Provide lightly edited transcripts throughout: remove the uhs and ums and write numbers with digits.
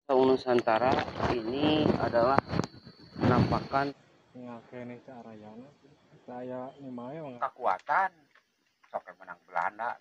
Saung Nusantara ini adalah penampakan kekuatan sok menang Belanda.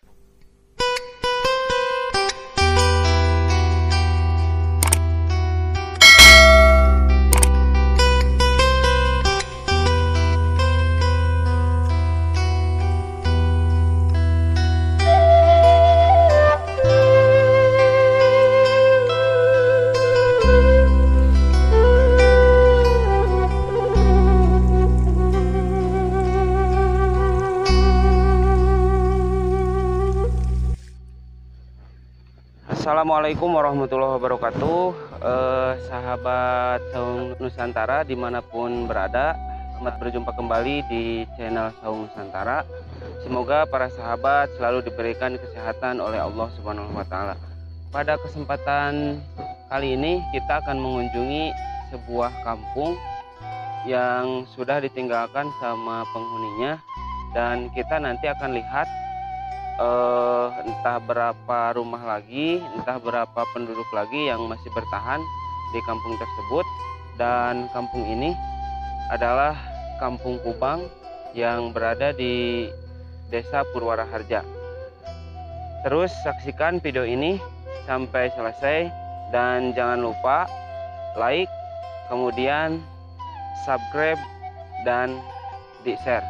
Assalamualaikum warahmatullahi wabarakatuh, sahabat Saung Nusantara dimanapun berada. Selamat berjumpa kembali di channel Saung Nusantara. Semoga para sahabat selalu diberikan kesehatan oleh Allah Subhanahu wa Ta'ala. Pada kesempatan kali ini kita akan mengunjungi sebuah kampung yang sudah ditinggalkan sama penghuninya, dan kita nanti akan lihat entah berapa rumah lagi, entah berapa penduduk lagi yang masih bertahan di kampung tersebut. Dan kampung ini adalah Kampung Kubang yang berada di Desa Purwaraharja. Terus saksikan video ini sampai selesai dan jangan lupa like, kemudian subscribe dan di-share.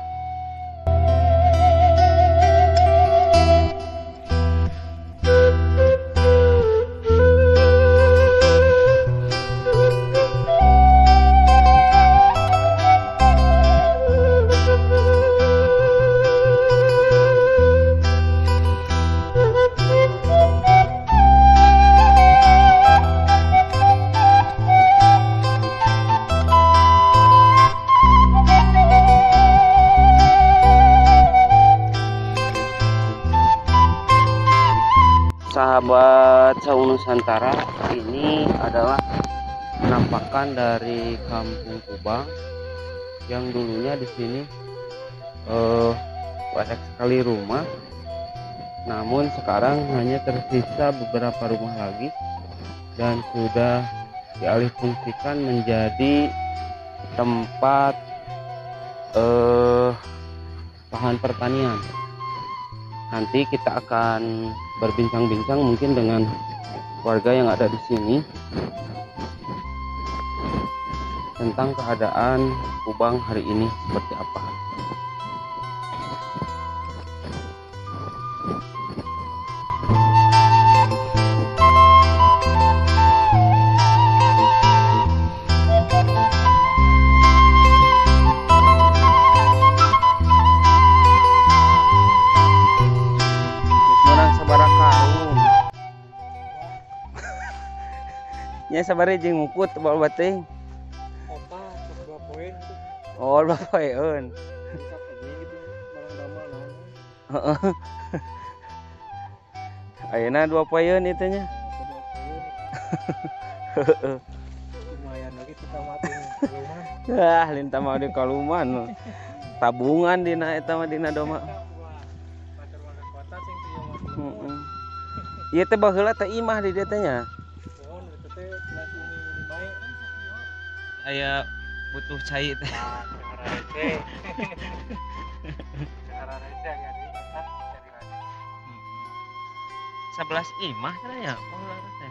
Sahabat Saung Nusantara, ini adalah penampakan dari Kampung Kubang yang dulunya di sini banyak sekali rumah, namun sekarang hanya tersisa beberapa rumah lagi dan sudah dialihfungsikan menjadi tempat lahan pertanian. Nanti kita akan berbincang-bincang mungkin dengan warga yang ada di sini tentang keadaan Kubang hari ini seperti apa. Nya sabari jeung ngukut tebal bating. Opat, dua poin. Oh, dua poeun. Heeh. Ayeuna dua poeun ieu teh nya. Heeh. Lumayan lagi kita mati kaluman. Ah, lintah mah di kaluman. Tabungan dina eta mah dina doma. Heeh. Ieu teh baheula teh imah di dieu teh nya. Aya butuh cai teh. Sebelas imah teh ya, teh.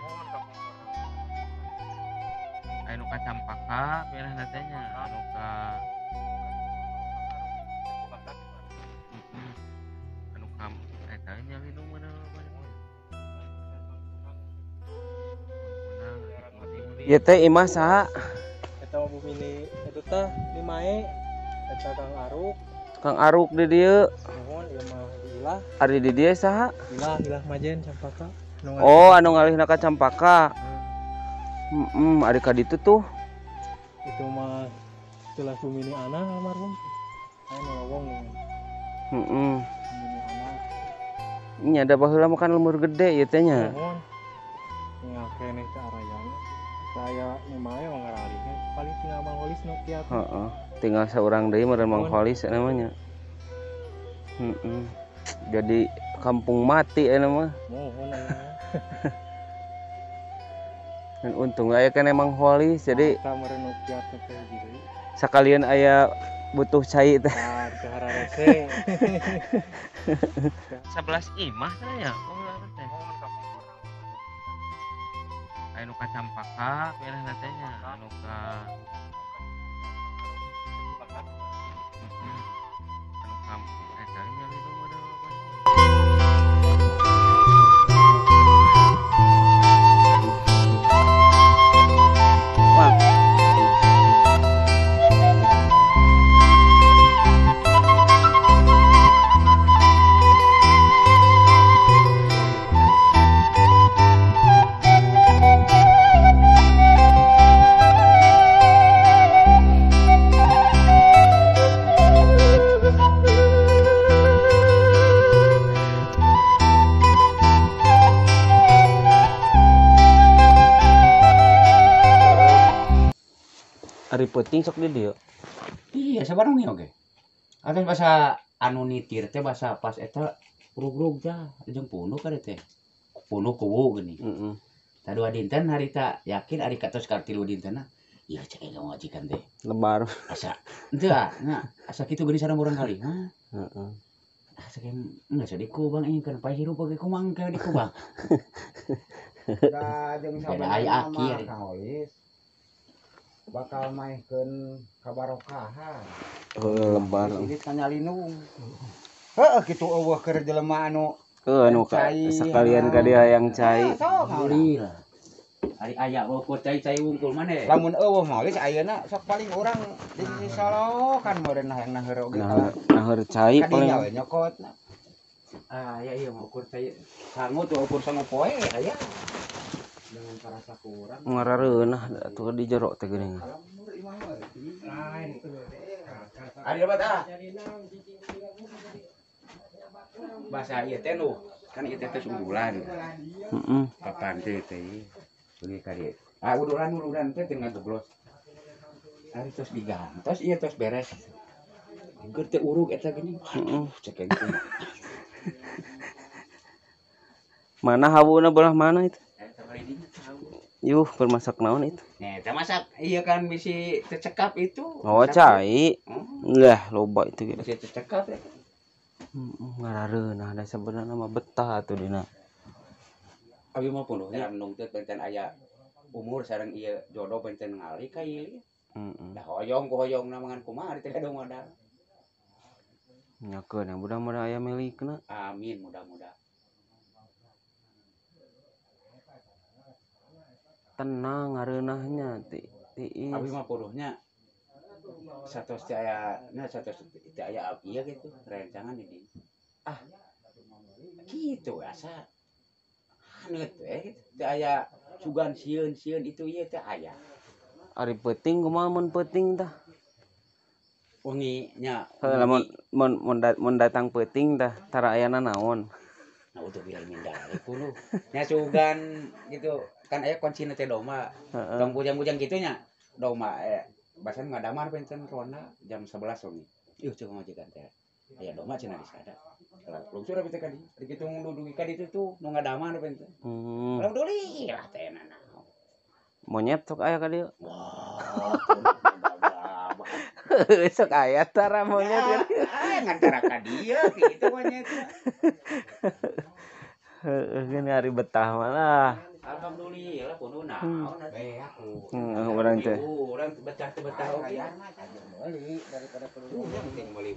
Aya nu ka Campaka pilihna teh nya, anu ka anu ka eta nya lindung mana. Ieu teh imah saha? Eta bumi itu teh limae eta Kang Aruk. Kang Aruk di dieu. Nuhun ieu mah Ilah. Ari di dieu saha? Ilah, Ilah Majen Campaka. Oh, anu ngalihna ka Campaka. Heeh, ari ka ditu tuh. Itu mah telah bumi ni ana almarhum. Aya nu lowong. Heeh. Nya da baheula mah kan lemur gede ieu teh nya. Nuhun. Nya keneh ka arayana. Saya limae ngaralihna paling tinggal Mang Holis nu kiat. Heeh, tinggal seorang deui meureun Mang Holis namanya. Heeh. Jadi kampung mati eta mah. Muhun aya. Dan untung aya kan emang Holis jadi kita meureun nu kiat teh hiji deui. Sakalian aya butuh cai teh. Tah teu hararese. 11 imah teh ya. Oh teh. Aya nu ka Campaka milihna teh nya, anu ka anu ka eta nya itu model. Wah. Ari peuting sok di dieu. Iya, sabarang nih oge. Atos basa anu nitir teh basa pas eta rug-rug tah jeung punuk ka teh. Punuk kuwu geuning. Heeh. Tah dua dinten harita yakin ari katos ka tilu dintenna. Ieu cek ka majikan teh. Lebar. Asa henteu ah, nya asa kitu geuning sareng urang kali. Heeh. Asa geus di kubang ieu kan pae hirup oge kumaha engke di kubang. Da jeung sabenerna mah Kang Holis bakal maehkeun kabarokahan. Heuh lebar. Ini kanyalinung. Heuh kitu eueuh keur jelema anu heuh anu sekalian ka dia yang cai. Alhamdulillah. Ari aya ukur cai-cai wungkul maneh. Lamun eueuh mah geus ayeuna sok paling urang di solokan meureun hayang naheur oge. Naheur cai paling. Kadinya we nyokotna. Ah ya ieu mah ukur cai sangu tuh ukur sangu poe aya. Dengan parasa kurang ngarareunah atuh di jero teh geuning. Lain. Ari lebat ah. Bahasa ieu teh nu kan ieu teh unggulan. Heeh. Kapan teh teh beungi ka dieu. Ah udulan-udulan teh teu ngageglos. Ari tos digantos ieu tos beres. Keur teu urug eta geuning. Heeh. Cek kumaha. Mana hawuna belah mana itu? Yuh, bermasak naon itu? Nih, teh masak. Iya kan bisi tecekap itu. Oh, cai. Lah, loba itu gitu. Bisi tecekap ya. Ngarareunah da sebenarnya mah betah atuh dina. Abi mah punduhnya nung teh benten aya umur sareng ieu jodoh benten ngali ka ieu. Heeh. Da hoyong ku hoyongna mangan kumaha teh gaduh modal. Nyakeun mudah-mudahan aya milikna. Amin, mudah-mudahan. Tenang ngareunahnya ti tiis. Abi mah puruhnya satos teu aya nya satos teu aya ieu gitu rencangan di dieu. Ah kitu asa haneut we gitu teu aya sugan sieun-sieun itu ieu teu aya. Ari peuting kumaha mun peuting tah? Wengi nya. Heuh lamun mun datang peuting tah tara ayana naon? Nah utuh bilal mindah kulo. Nya sugan gitu kan aya kuncina teh domba. Tong bujang-bujang kitu nya. Domba basan ngadamar benten ronda jam 11 wengi. Yuh cek majikan teh. Aya domba cenah disada. Lungsur abi teh ka dieu. Di kitu dugi ka ditu tuh nu ngadamar benten. Alhamdulillah teh nanaon. Monyet sok aya ka dieu. Wah. Sok aya tara monyet. Ah ngan tara ka dieu kitu monyet. Heuh geuni ari betah malah. Alhamdulillah kudu naon atuh aku. Urang teh. Urang betah teh betah oge. Meuli daripada perlu penting meuli.